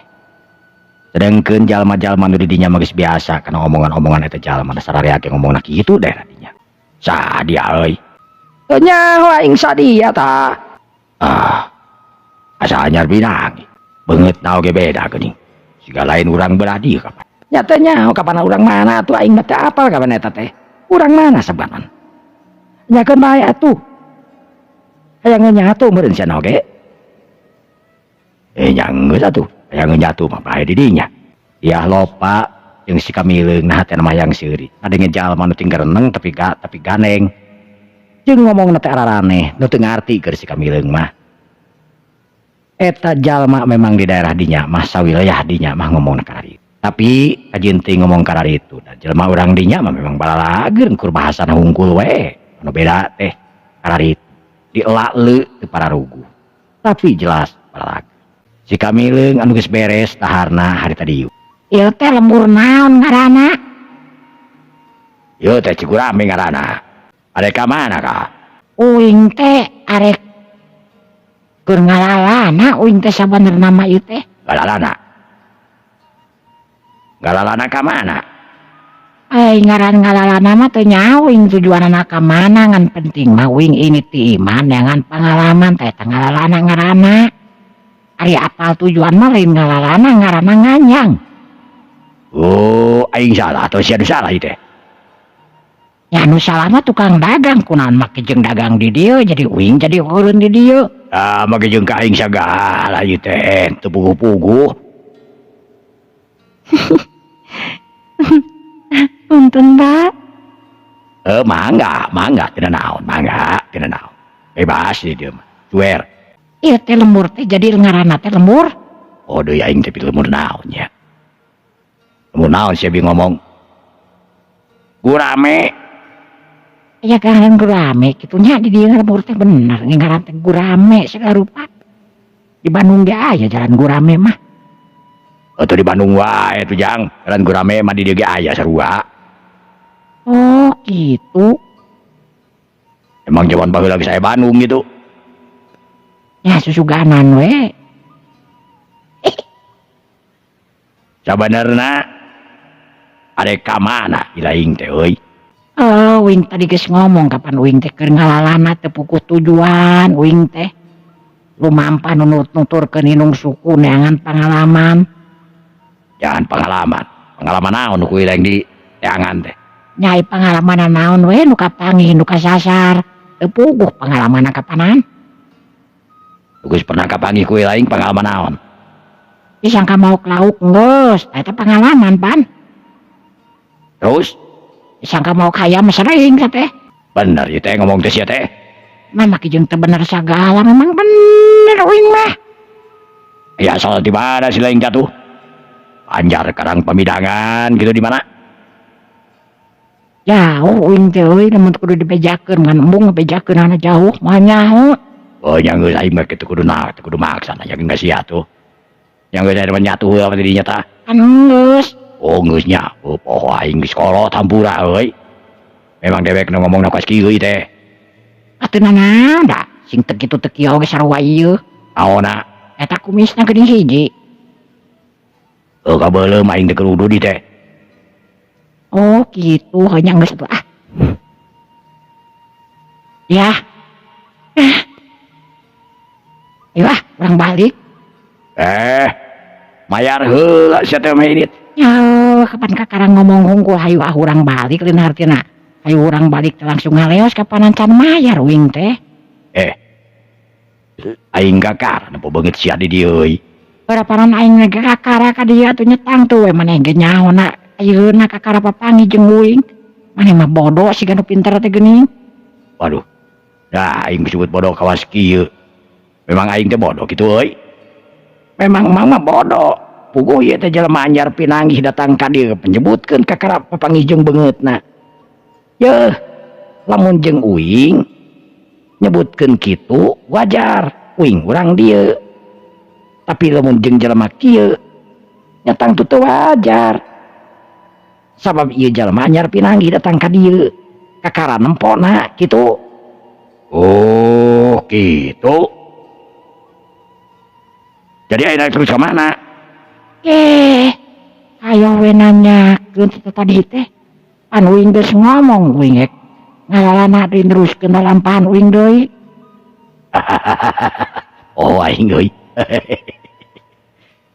Sedengkeun jalma-jalma nu di dinya mah geus biasa kana omongan-omongan eta jalma dasar area ge ngomongna kitu daerah dinya. Sadia euy. Teu nyaho aing sadia tah. Ah. Asa anyar binang. Beungeutna oge beda geuning. Siga lain urang belah dieu kapan. Nya teu nyaho kapan urang mana atuh aing mah teu apal kapan eta teh. Urang mana sabanan. Nyakeun bae atuh. Hayang nyatu meureun sia oge. Nya geus atuh. Hayang nyatu mah bae di dinya. Diah Lopa jeung si Kamileung nah teh mah hayang seuri. Kadenge jalma nu tinggal reneng tapi gandeng. Jeung ngomongna teh araraneh nu teu ngarti keur si Kamileung mah. Eta jalma memang di daerah dinya mah sawilayah dinya mah ngomongna kararitu. Tapi kajeun teuing ngomong kararitu da jelema urang dinya mah memang balalageun kur bahasana hungkul we. Anu beda teh kararitu. Dielak-leu teu pararuguh. Tapi jelas balalageun. Si Kamileung anu geus beres daharna harita dieu. Ieu teh lembur naon ngaranna? Ieu teh Cigurame ngaranna. Arek ka mana ka? Uing teh arek Keur ngalalana uing teh sabenerna mah ieu teh. Ngalalana. Ngalalana ka mana? Ai ngaran ngalalana mah teu nyaho uing tujuanana ka mana ngan penting mah uing ini ti iman neangan pangalaman teh eta ngalalana ngaranna. Ari apal tujuan mah lain ngalalana ngaranna nganyang. Oh, aing salah atau sia nu salah ieu teh? Ya nu salah mah tukang dagang kunaon make jeung dagang di dieu jadi uing jadi eureun di dieu. Ah, make jeung ka aing sagala ieu teh teu puguh-puguh. Punten, Pak. Eh, mangga, mangga teu naon, mangga teu naon. Bebas di dieu mah. Cuer. Ieu teh lembur teh jadi ngaranna teh lembur. Oh, deui aing teh lembur naon nya. Lembur naon sia bi ngomong. Gurame. Ya ngaran gurame kitu nya di dieu lembur teh bener ngaran teh gurame segala rupa. Di Bandung ge aya jalan gurame mah. Atuh di Bandung wae tuh Jang, jalan gurame mah di dieu ge aya sarua. Oh, gitu. Emang zaman baheula geus aya Bandung gitu. Ya susuganan we. Sabenerna arek ka mana ilaing teh euy? Oh, uing tadi geus ngomong kapan uing teh keur ngalalana teu puguh tujuan uing teh. Lumampah nu nuturkeun indung suku neangan pangalaman. Jangan pengalaman. Pengalaman naon nu ku ilaing di teangan teh? Nyai pangalaman naon we nu kapanggih nu kasasar. Teu puguh pangalamanna kapanan. Geus pernah kapanggih ku ilaing pangalaman naon? Disangka maok lauk geus, eta pangalaman pan. Terus? Disangka maok hayam sering teh. Bener ieu teh ngomong teh sia teh. Mah make jeung teu bener sagala memang bener uing mah. Ya asal di mana si laing jatuh? Banjar Karang Pamidangan gitu di mana? Jauh uing teh euy lamun kudu dibejakeun ngan embung ngabejakeunana jauh moal nyaho. Oh nya geus aing mah kitu kudu na kudu maksa nanya geus sia tuh. Nya geus aya nyatu heula mah dinya tah. Kan geus. Oh geus nya, oh poho aing geus kolot hampura euy. Memang dewek nu ngomongna kos kieu teh. Atuh nanaon da sing teu kitu teu kieu oge sarua ieu. Naonna? Eta kumisna geuning hiji. Oh kabeuleuh mah aing teh keur udud teh. Oh gitu, hanya geus atuh ah. Ya. Ayo ah, urang balik. Mayar heula sia teh mah ini. Ya, kapan kakara ngomong hungkul hayu ah urang balik lain hartina. Hayu urang balik teh langsung ngaleos kapan can mayar uing teh. Aing kakara nempo beungeut sia di dieu euy. Baraparan aing ge kakara ka dieu atuh nyetang tuh we maneh ge nyaona ayeuna kakara papanggih jeung uing. Maneh mah bodoh siga nu pinter teh geuning. Waduh. Dah aing disebut bodoh kawas kieu. Memang aing teh bodoh kitu euy. Memang mang mah bodoh. Puguh ieu teh jelema anyar pinanggih datang ka dieu menyebutkeun kakara papanggih jeung beungeutna. Yeuh, lamun jeung uing nyebutkeun kitu wajar, uing urang dieu. Tapi lamun jeung jelema kieu nyatang teu wajar. Sabab ieu jelema anyar pinanggih datang ka dieu, kakara nempona kitu. Oh, kitu. Jadi ayeuna terus ka mana? Ayo we nanyakeun teh tadi teh. Pan uing geus ngomong uing rek ngalalana deui neruskeun lalampahan uing deui. Oh aing euy.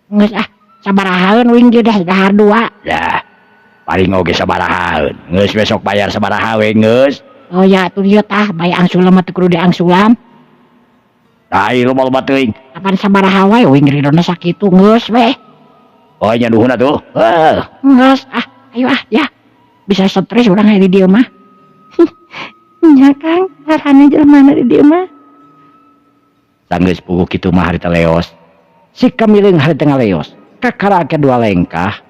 Geus ah, sabarahaeun uing ge dah dahar dua. Dah. Paling oge sabarahaeun. Geus besok bayar sabaraha we geus. Oh ya atuh ieu tah bae angsulan mah teu kudu diangsulan. Tah ieu loba-loba teuing. Kapan sabaraha wae uing ridona sakitu geus we. Oh nya nuhun atuh. Heuh. Geus ah, ayo ah ya. Bisa stres urang aya di dieu mah. Nya Kang, harane jelema di dieu mah. Sanggeus puguh kitu mah harita leos. Si kamileung harita ngaleos. Kakara ke dua lengkah.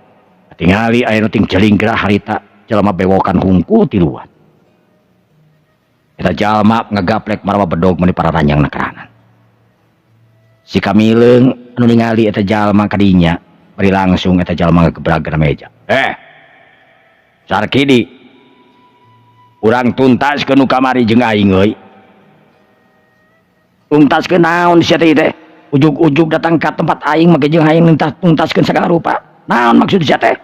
Tingali aya nu ting jelinggrah harita jelema bewokan hungkul tiluan. Eta jalma ngegaplek marawa bedog meuni pararanjang na keranan. Si kamileung anu ningali eta jalma kadinya bari langsung eta jalma ngegebrag kana meja. Sarkidi. Urang tuntas ke nu kamari jeung aing euy. Tungtaskeun naon sia teh teh? Ujug-ujug datang ka tempat aing make jeung aing nungtaskeun sagala rupa. Naon maksud sia teh?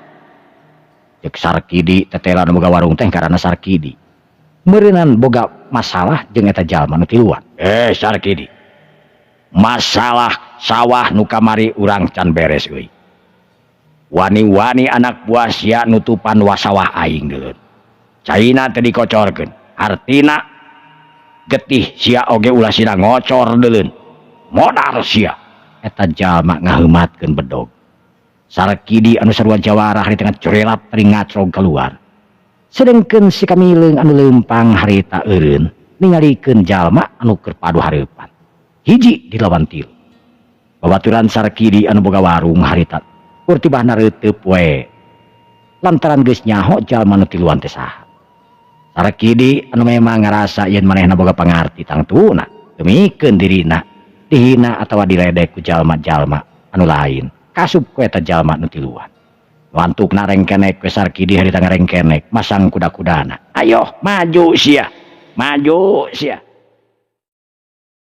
Cek Sarkidi tetela nu boga warung teh karana Sarkidi. Meureunan boga masalah jeung eta jalma nu tiluan. Eh Sarkidi. Masalah sawah nu kamari urang can beres euy. Wani-wani anak buah sia nutupan wasawah aing deuleun. Caina teh dikocorkeun. Artina getih sia oge ulah sira ngocor deuleun. Modar sia. Eta jalma ngaheumatkeun bedog. Sarkidi anu sarua jawara harita ngacurelap tadi ngacrog keluar. Sedengkeun si Kamileung anu leumpang harita eureun ningalikeun jalma anu keur padu hareupan. Hiji dilawan tilu. Babaturan Sarkidi anu boga warung harita kur tibahna reuteup we. Lantaran geus nyaho jalma nu tiluan teh saha. Sarkidi anu memang ngarasa yen manehna boga pangarti tangtuna demikeun dirina dihina atawa diledek ku jalma-jalma anu lain. Kasup ku eta jalma nu tiluan. Wantukna rengkenek we Sarkidi harita ngarengkenek masang kuda-kudana. Ayo maju sia. Maju sia.